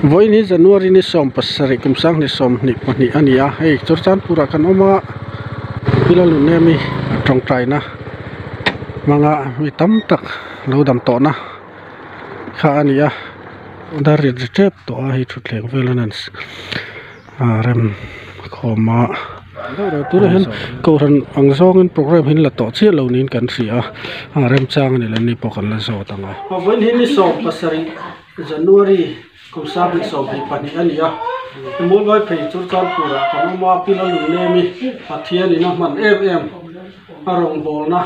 Vawiin hi January ni 17 kum 2022 a ni a, hei Churchandpur ah kan awm a, Pilalunemi tawngtaina hmanga mi tam tak lo dam tawhna kha a ni a, dar rit ri tep tawh a hei thutthleng vel an han rem khawm a, tunah hian kohhran ang zawngin programme hi an la tawh chiah lo niin kan hria a, remchang a ni lo ni pawh kan la zawt ang a. Vawiin hi ni 17. January kum 2022 a ni a, Mualvai phei chu Chanpurah kan awm a, Pi Lalnunemi Pathianin a hman em em a rawngbawlna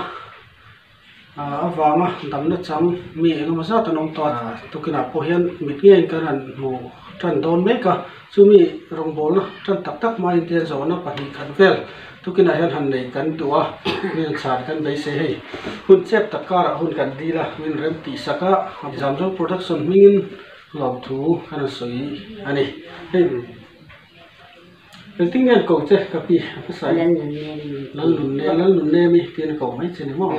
avanga damna chang mi engemaw zat an awm tawh a, tukinah pawh hian mit ngeiin kan han hmu tan dawn mek a, chumi rawngbawlna tan tak tak hmain te hian zawhna pahnih khat vel tukinah hian han nei kan duh a, min chhan kan beisei hei hun chep tak karah hun kan dil a, min rem tih sak a, Zamzo production hmingin lawmthu kan rawn sawi a ni. Hei engtin nge an ko che ka pi a hmasa in? Lalnunne Lalnunne mi tiin a ko mai che ni maw?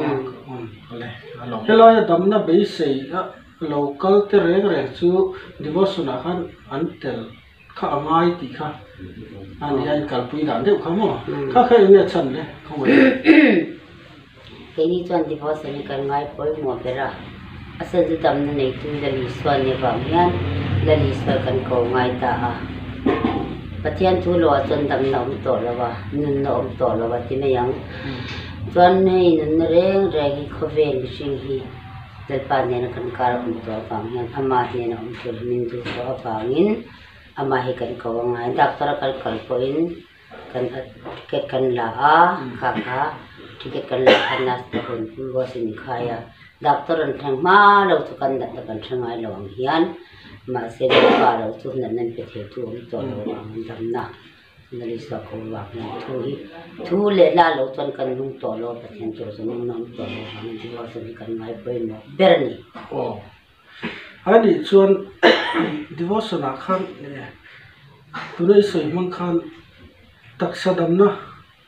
Helaia damna beisei a lo kal te reng reng chu devotion ah khan an tel kha a ngai tih kha a nia inkalpui dan deuh kha maw? Kha kha eng nge a chhan le khawngaih? Keini chuan devotion hi kan ngai pawimawh ber a, a sel chu damna neitu Lal Isua nih avang hian Lal Isua kan ko ngai ta a. Pathian thu loah chuan damna awm tawh lo a, nunna awm tawh lo a ti mai ang. Chuan hei nunna reng reng hi khawvel mihring hi Lalpa nena kan kar a awm tawh avang hian ama hnena awm tur hi min duh tawh avangin amah hi kan ko angai. Doctor a kal kal pawhin kan ticket kan la a, kha kha ticket kan la khan nurse te rawn glucose in khai a, doctor an thleng hma lo chu kan natna kan hre ngai lo ang hian mahse Lalpa lo chu natna an pe thei tu awm tawh lo ang damna. Nalisa ko vang hian thu hi thu leh la lo chuan kan nung tawh lo a, Pathian tur chu nung nawm tawh lo vangin divorce hi kan ngai pawimawh ber a ni. Aw a nih chuan devotion ah khan tuna i sawi hmang khan taksa damna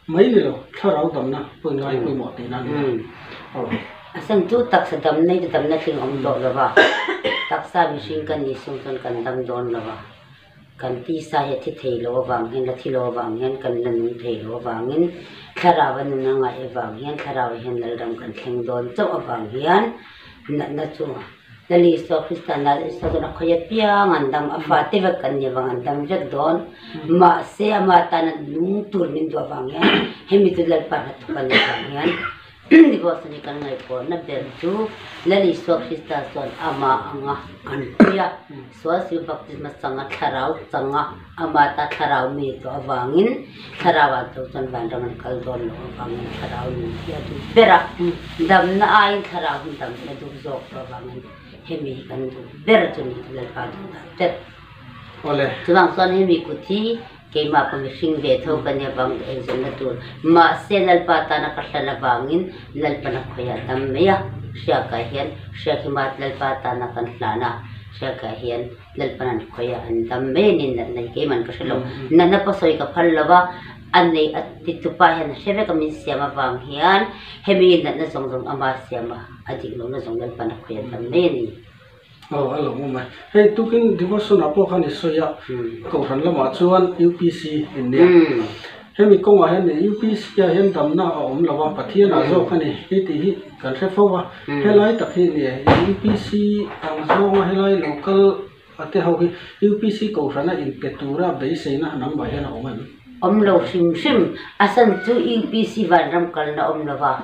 mai ni lo thlarau damna pawh in ngai pawimawh tihna a ni a. Aw. A sen chu taksa damna hi chu damna tling a awm tawh lo va, taksa mihring kan nih sung chuan kan dam dawn lo va. Kan tisa hi a thi thei lo avang hian, la thi lo avang hian, kan la nung thei lo avangin, thlarau a nun a ngaih avang hian, thlarau hian Lalram kan thleng dawn chauh avang hian natna chu Lal Isua Krista nal Isua chuan a khawi apiang an dam, a fate vek kan nih avang an dam vek dawn. Mahse ama tana nung tur min duh avang hian hemi chu Lalpa hnathawk a nih avang hian Divorce hi kan ngaihpawhna ber chu Lal Isua Krista chuan amah anga an pui a, sual sil baptisma changa thlarau changa ama ta thlarau mi tawh avangin thlarau ah tho chuan vanram an kal dawn loh avangin thlarau nun hi a duh ber a, damna aiin thlarau hi dam hi a duh zawk tawh avangin hemi hi kan duh ber chu ni Lalpa duh dan ber. Chuvang chuan hemi kut hi Keimah ka mihring ve tho ka nia vang ka eizawnna tur. Mahse Lalpa tana ka hlan avangin Lalpan a khawi a dam mai a. Hriakah hian Hriakhima Lalpa tana kan hlan a, Hriakah hian Lalpan an khawi a an dam mai a ni natna hi keimah ka hre lo. Natna pawh sawi ka phal lo va, a nei a titupa hian a hre vek a min siam avang hian hemi natna zawng zawng ama siam a, a dik lohna zawng Lalpan a khawi a dam mai a ni. Aw a lo awm a, hei tukin devotion ah pawh khan i sawi a, kohhran lamah chuan UPC in nia, hemi kawngah hian UPC ah hian damna a awm lo a, Pathian ah zawk a ni hei tih hi kan hre fo a, helai tak hi nia UPC ang zawnga helai lo kal a te ho hi UPC kohhrana inpe tura beiseina nangmah hian a awm em? Awm lo hrim hrim, a san chu UPC vanram kalna awm lo va.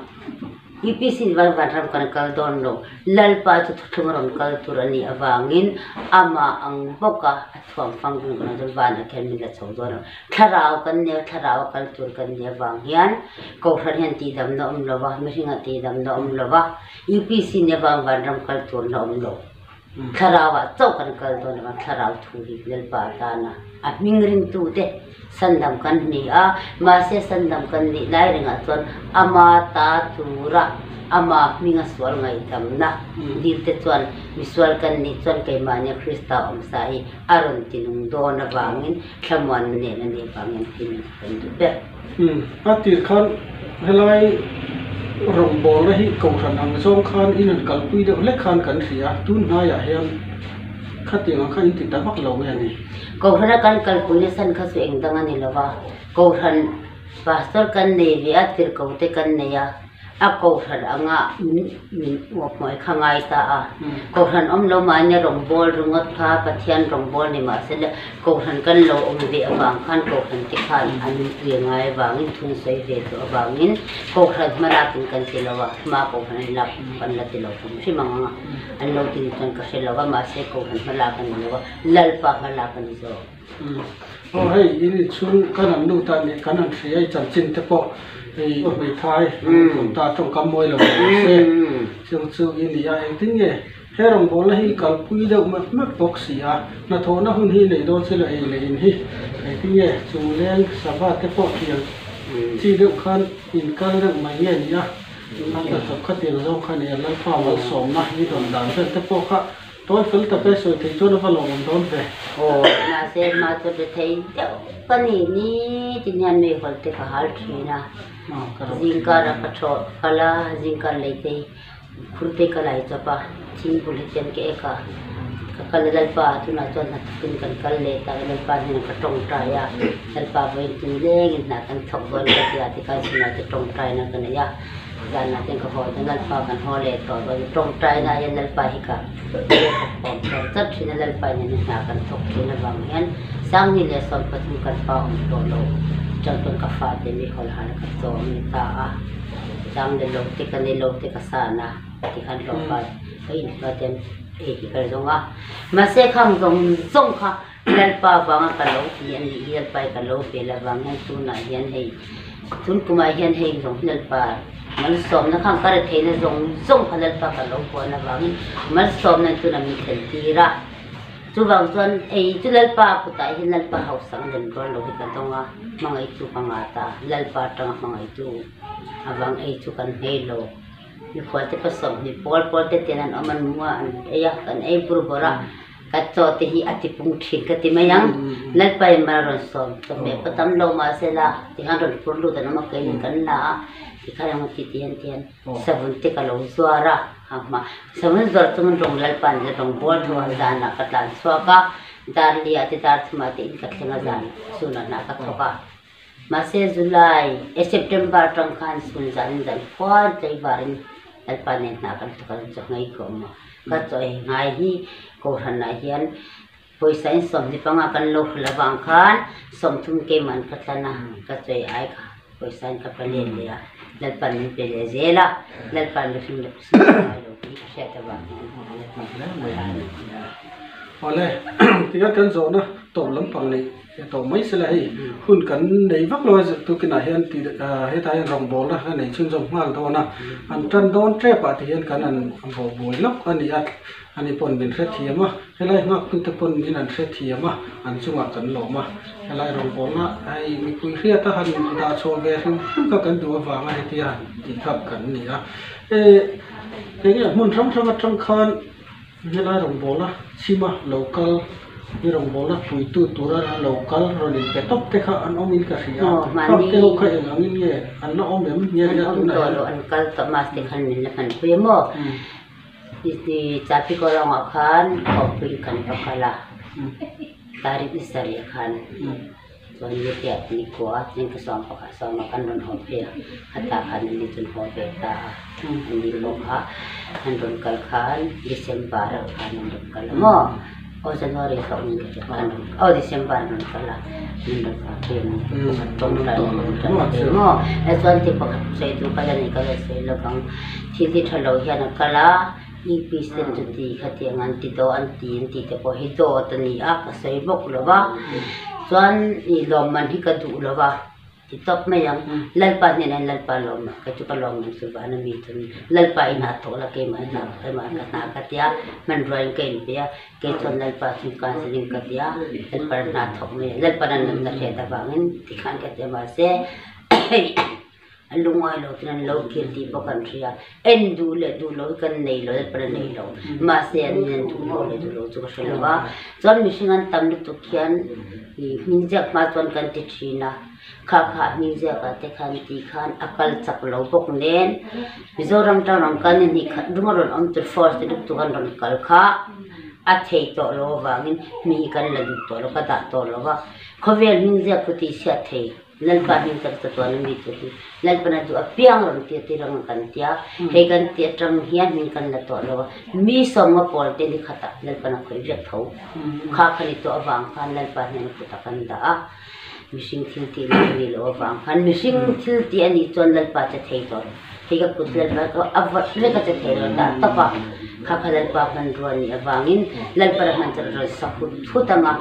UPC van vanram kan kal dawn lo. Lalpa chu thuthlung a rawn kal tur a nih avangin amah ang bawka a thuam fang dun kan chu vanah khian min la chho dawn a. Thlarau kan nia, thlarau a kal tur kan nih avang hian Kohhran hian tihdamna awm lo va, mihringah tihdamna awm lo va, UPC nia vang vanram kal turna awm lo. Thlarauah chauh kan kal dawn avang thlarau thu hi Lalpa atana a hming ringtute sandam kan ni a, mahse sandam kan nih lai rengah chuan ama ta tura ama hminga sual ngaihdamna dilte chuan misual kan nih chuan keimahnia Krista awmsa hi a rawn tinung dawn avangin thlamuanna nen a nih avangin hlim kan duh ber. A tir khan helai rawngbawlna hi kohhran ang zawng khan in han kalpui deuh hlek khan kan hria, tun hnaiah hian Khatiang ang kha in ti ta vak lo nge ni? Kohhrana kan kalpui nasan kha chu eng dang a ni lo va, Kohhran Pastor kan nei ve a, tirhkoh te kan nei a, a Kohhran anga min uap hmuai kha ngai ta a. Kohhran awm lo mahni rawngbâwl ringawt kha Pathian rawngbâwl ni mah se le Kohhran kan lo awm ve avang khan Kohhran te khan an inpui ngai avangin thun sawi ve tawh avangin Kohhran hma lakin kan ti lo a, hma Kohhran an lak kan la ti lo hrim hrim ang ang a. An lo tin chuan ka hre lo va, mahse Kohhran hma lak a ni lo a, Lalpa hma lak a ni zawk. Aw hei in inchhung kan an lut a nih kan han hria i chanchin te pawh hei hmeithai an awm ta tawngkam mawi lo ang se chung chu i ni a engtin nge he rawngbawlna hi kalpui deuh map map bawk si a hnathawhna hun hi nei dawn se lo ei leh in hi engtin nge chung leng sava te pawh tiang chi deuh khan inkal deuh mai nge ni a a hnathawk khatiang zawng kha nia Lalpa malsawmna i rawn dan vel te pawh kha Tawi fel tak e, sawi thei chuan a va lawmawm dawn ve. Aw, mahse hma chu be thei deuh ka ni, nitin hian mi hawl te ka hal thin a, zingkar a ka thawh kal a, zingkar lei te hi khur te ka lai chawp a, thingpul hi chuan ka ek a, ka kal a Lalpa tunah chuan hna thawkin kan kal leh ta a, Lalpa hnenah ka tawngtai a, Lalpa vawiin tin lengin hna kan thawk dawn ka ti a, tikhan chhunah te tawngtaina ka nei a. Zanah chuan ka haw chuan Lalpa kan haw leh tawh dawn a, tawngtaina hian Lalpa hi ka khawm char char thin a, Lalpa in an hna kan thawk thin avang hian 2013 kan pa awm tawh lo chang chuan ka fate mi hawl hal ka chawm ni ta a, chang leh lo te ka nei lo te ka san a tikhan hlawhfa ka inhnuai te ei hi ka zawng a, mahse khang zawng zawng kha Lalpa vanga ka lo ti a nih hi Lalpa i ka lo vel avang hian tunah hian hei tun kumah hian hei zawng hi Lalpa malsawmna khan ka retheihna zawng zawng kha Lalpa ka lo huan avangin malsawmna in tunah min thlen tir a chuvang chuan ei chu Lalpa kutah hian Lalpa hausak a lem dawn lo hi ka dawng a hmangaihtu ka ngah ta Lalpa atanga hmangaihtu avang ei chu kan hmei lo. Mikhual te 20 pawl pawl te ten an awm an mua an ei a kan ei bur bawrh a. Ka chaw te hi a ti pung thin ka ti mai ang. Lalpa in mara rawn sawm chawhmeh pawh tam lo mah se la tikhan rawn phur lut an awm a keiin kan la a tikhan eng ti ti hian ti hian savun te ka lo zuar a hma savun zuar chungin rawng Lalpa an rawng bawl tho a zanah ka tlan chhuak a dar li ah te dar thum ah te in ka thleng a zan chhunah hnah ka thawk a mahse July eh September atang khan chhun zan in zan khuan tlaivarin Lalpa nen hnah kan thawk a chaw nghei ka awm a. Ka chaw ei ngai hi Kohhranah hian pawisa in 25 kan lo hrilh avang khan 30 keimah an ka tlan a, ka chaw ei ai kha pawisa in ka pa let leh a, Lalpan min pe leh zel a, Lalpan mihring leh pasal ka ngai lo tih ka hriat avang hian Awle, tinge kan zawhna tawp lampang neih tawh mai sela hei hun kan nei vak lo a tukinah hian tih hetah hian rawngbawlna a nei chhunzawm nghal dawn a an tan dawn tep ah te hian kan han bawh buai lawk a ni a ani pawn min hrethiam a helai nghak tute pawn min han hrethiam a an chungah kan lawm a helai rawngbawlna hei mipui hriat a han dah chhuah ve hrim hrim kha kan duh avanga hetia han tih kha kan ni a eh enge hmun hrang hrang atang khan. Helai rawngbawlna chhima lo kal hi rawngbawlna puitu tura lo kal rawn inpe tawp te kha an awmin ka hria a, khang te ho kha eng angin nge an la awm em nge nia tunah hian. An awm tawh lo, an kal tawh mahse khan min la hman pui a maw? Chapi kawlawngah khan khawpui kan va kal a, tarik ni sarih khan. Chuan Nitiat ni kua chuan ka sawm pakhat sawm a kan rawn haw phei a, khatah khan an ni chuan haw ve ta a, an ni pawh kha an rawn kal khan December ah khan an rawn kal a maw aw January ka awm ka hria khan aw December an rawn kal a min rawn haw phei a ni pakhat tawngtai an rawn kal phei a maw chuan thil pakhat sawi duh ka la nei ka la sawi lo vang thil hi tha lo hian a kal a EPC ten chuti khatiang an ti daw an ti an tih te pawh hi dawt a ni a ka sawi bawk lo va chuan ih lawmman hi ka duh lo va ti tawp mai ang Lalpa hnenah hian Lalpa lawm ka chu ka lawm ang chu van ami chu Lalpa i hna thawh la keimah i hna keimah ka hna ka tia hmanrua in ka inpe a kei chuan Lalpa chu counselling ka tia Lalpa hna thawk mai a Lalpa an lamna hriat avangin tikhan ka tia mahse A lungawi lo chuan an lo kir tih pawh kan hria. En duh leh duh lo hi kan nei lo, lalpan a nei lo. Mahse an in en duh lo leh duh lo chu ka hre lo va. Chuan mihring an tam lutuk hian ih hming ziak hma chuan kan ti thin a. Kha kha hming ziakah te khan tih khan a kal chak lo bawk nen Mizoram tang rawn kal ni hnih khat dung a rawn awm tur force te lutuk an rawn kal kha. A thei tawh lo avangin hming hi kan la duh tawh lo, ka dah tawh lo va. Khawvel hming ziak khu tih chhiat thei, Lalpa hming tak chatuan a mi tur hi Lalpan a duh apiang rawn tir tir ang kan tia. Hei kan tih atang hian hming kan la tawh lo a, mi sawmnga pawl te ni khatah Lalpan a khawih vek tho. Kha kha ni tawh avang khan Lalpa hnen kutah kan dah a, mihring thil tih leh a nih loh avang khan mihring thil tih a nih chuan Lalpa che thei tawh lo. Hei ka kut Lalpa ka a vawt vek a che thei lo dah tawp a, kha kha Lalpa hmanrua a nih avangin Lalpa ram hman chuan a rawn sa hut hut ang a,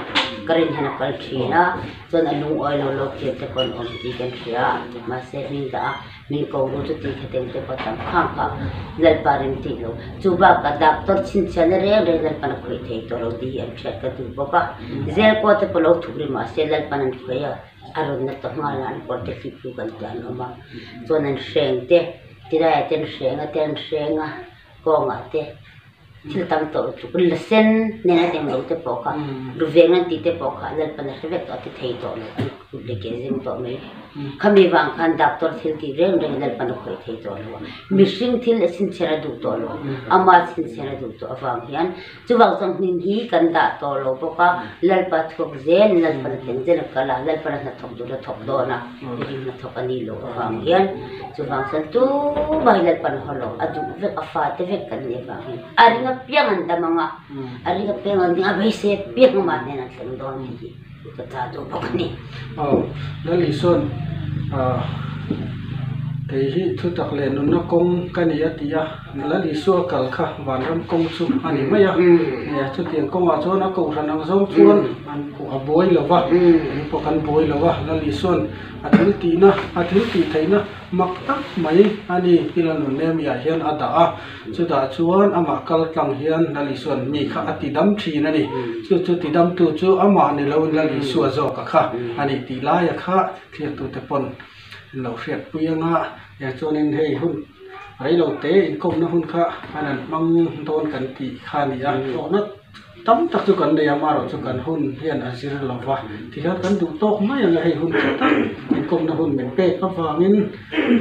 ka rin hian a kal thin a, chuan a lungawi lo lo kir te pawh an awm tih kan hria a, mahse hming dah a min ko ru chu tih kha teng te pawh tam khang kha Lalpa rem tih lo. Chu bakah doctor chhinchhiahna reng reng Lalpan a khawih thei tawh lo tih hi an hriat ka duh bawk a, zel pawh te pawh lo thuk ri mahse Lalpan an khawih a. A rawn na tawh nghal a, an kawr te hlip hluk an tih an awm a, chuan an hreng te tilaiah te an hreng a te an hreng a kawngah te thil tam tawh lutuk la sen nen a teng lo te pawh kha ruveng an tih te pawh kha Lalpan a hre vek tawh a ti thei tawh lo an kut leh ke zing tawh mai khami vang khan doctor thil tih reng reng Lalpan a khawih thei tawh lo a mihring thil a chhinchhiar a duh tawh lo ama chhinchhiar a duh tawh avang hian Chuvang chuan hnim hi kan dah tawh lo bawk a, Lalpa thawk zel, Lalpa na teng zel a kal a, Lalpa na hnathawk duh la thawk dawn a, mihring hnathawk a nih loh avang hian chuvang chuan tumah hi Lalpa na haw lo, a duh vek, a fate vek kan nih avang hian a ring apiang an dam ang a, a ring apiang an ding a, beisei apiang amah hnenah an thleng dawn tih hi ka ta duh bawk a ni. Aw, Lal Isuan kei hi thutak leh nunna kawng ka ni a ti a. Lal Isua kal kha vanram kawng chu a ni mai a, chutiang kawngah chuan a kohhran ang zawng chuan an a buai lo va, eng pawh kan buai lo va, Lal Isuan a thil tihna, a thil tih theihna mak tak mai a ni ti la nun Nehemiah hian a dah a, chutah chuan amah kal tlang hian Lal Isuan mi kha a ti dam thin a ni, chu chu ti damtu chu amah ni loin Lal Isua zawka kha a ni tih laia kha thliaktute pawn an lo hriatpui anga, chuanin hei hun. Reilo te inkawmna hun kha an han hmang dawn kan tih kha a ni a, hlawhna tam tak chu kan nei a, amaherawhchu kan hun hian a zir lo va, tikhian kan duh tawk mai ang a, hei hun tha tak inkawmna hun min pek avangin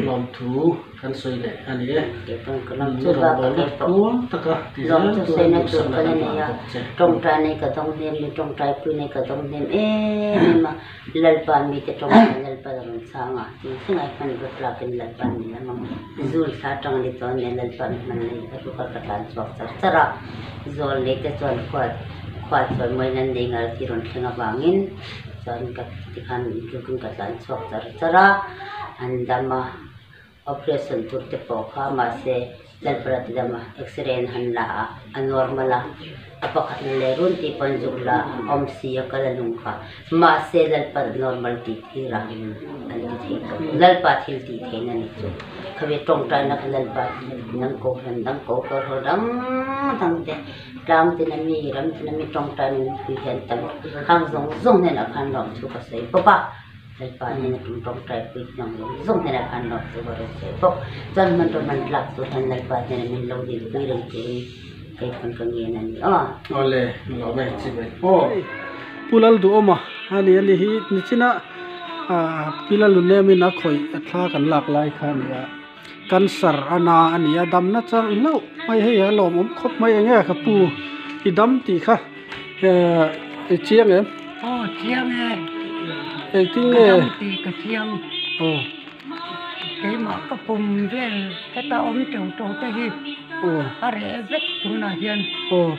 lawmthu kan sawi leh a ni e. Rawngbawlna tluang taka ti zel turin duhsakna kan hlan bawk che. Tawngtai nei ka dawng hnem ni, tawngtai pui nei ka dawng hnem em em a. Lalpa mite tawngtai Lalpa la rawn chhang a, tin thlengah i hman vat lakin Lalpa min la hmang. Zul thla tang ni chuan nen Lalpa min hman nei a ruk a ka tlan chhuak char char a, zawl nei te chuan khua khua chuan mawi nan nei ngar tih rawn thleng avangin chuan ka tikhan rukin ka tlan chhuak char char a, an dam a. Operation tur te pawh kha mahse Lalpara ti dam a, X-ray an han la a, a normal a, a pakhat na leh run tih pawn zuk la awm si a kal a lung kha mahse Lalpara normal tih tir a an ti thei tawh lo, Lalpa thil tih theihna ni chu khawvel tawngtaina kha Lalpa dang ko hran dang ko kawr ho dang dang te tlang tin ami ram tin ami tawngtaina mipui hian tam khang zawng zawng hnenah khan lawmthu ka sawi bawk a. Lalpa hnena tum tawngtai pui hnang zawng zawng hnenah khan lawm chu ka rawn sawi bawk. Chuan hmanraw hman tlak tur hian Lalpa hnena min lo dil pui reng turin kei pawn ka ngen a ni aw. Awle, lawm e, chi bai aw. Pu Lalduhawma a ni a ni hi nichina Pi Lalnunnemin a khawih a thla kan lak lai kha a ni a, cancer a na a ni a, damna chang hlauh mai hei a lawmawm khawp mai eng nge ka pu i dam tih kha. I chiang em? Aw chiang e. Engtin nge? Ka dam tih ka chiang. Aw. Keimah ka pum vel heta awm teuh tawh te hi. Aw. A reh vek tunah hian. Aw.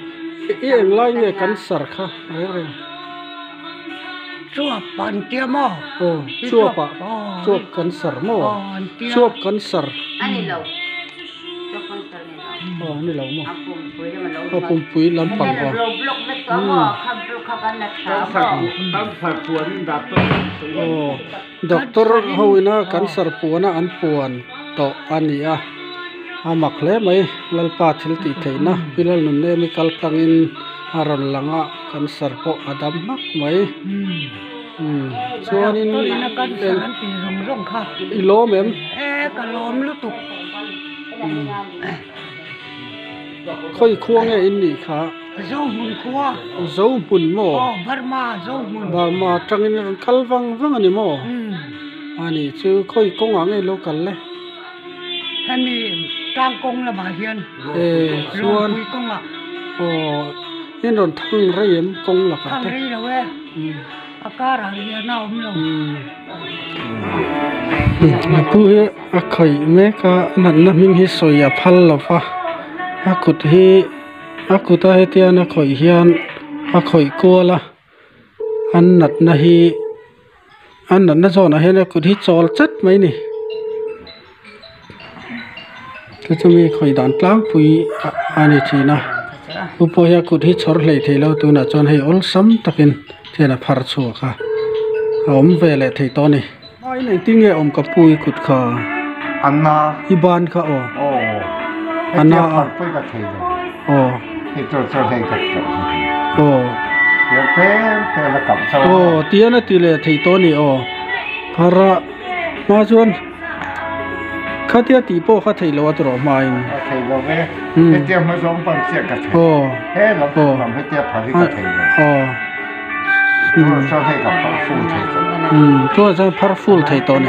I eng lai nge cancer kha reng reng? Chuap an tia maw? Aw chuap ah chuap cancer maw? Aw an tia. Chuap cancer. A ni lo. Aw ni lo maw a pumpui lampang aw aw doctor ho ina cancer puana an puan tawh a ni a a mak hle mai lalpa thil tih theihna pi lalnunemi kal tlangin a rawn lang a cancer pawh a dam hmak mai chuanin i lawm em. Khawi khua nge in nih kha? Zohmun khua. Zohmun maw? Aw Burma Zohmun. Burma atangin a rawn kal vang vang a ni maw? A nih chu khawi kawngah nge lo kal le? Hemi tlang kawng lamah hian. E chuan. Lawngpui kawngah. Aw In rawn thang rei em kawng lakah te? Thang rei lo e. A karah riahna a awm lo. A pu hi a khawih mek a, a natna hming hi sawi a phal lo va, a kut hi a kut a hetian a khawih hian a khawih kual a, an natna hi a natna zawnah hian a kut hi chawl chat mai a ni. Chu chu mi khawih dan tlangpui a ni thin a u pawh hi a kut hi chhawr hlei thei lo tunah chuan hei awlsam takin thian a phar chhuak a a awm ve leh thei tawh a ni. Hmain engtin nge awm ka pu i kut kha? A na. I ban kha aw. Aw. A na a. Hetia phar pawh i ka thei lo. Aw. Hei chuan chuan hei ka thei. Aw. Tiang tlem tlem a kam chauh a. Aw tian a ti leh thei tawh a ni aw. Phar a hma chuan khatia tih pawh kha theih loh a tawrh hmain. A thei lo ve. Hetia hma zawng pan chiah ka thei. Aw. He lam lam hetia phar hi ka thei lo. Aw. Chuan chuan hei ka phar full thei tawh. Chuan chuan phar full thei tawh a ni.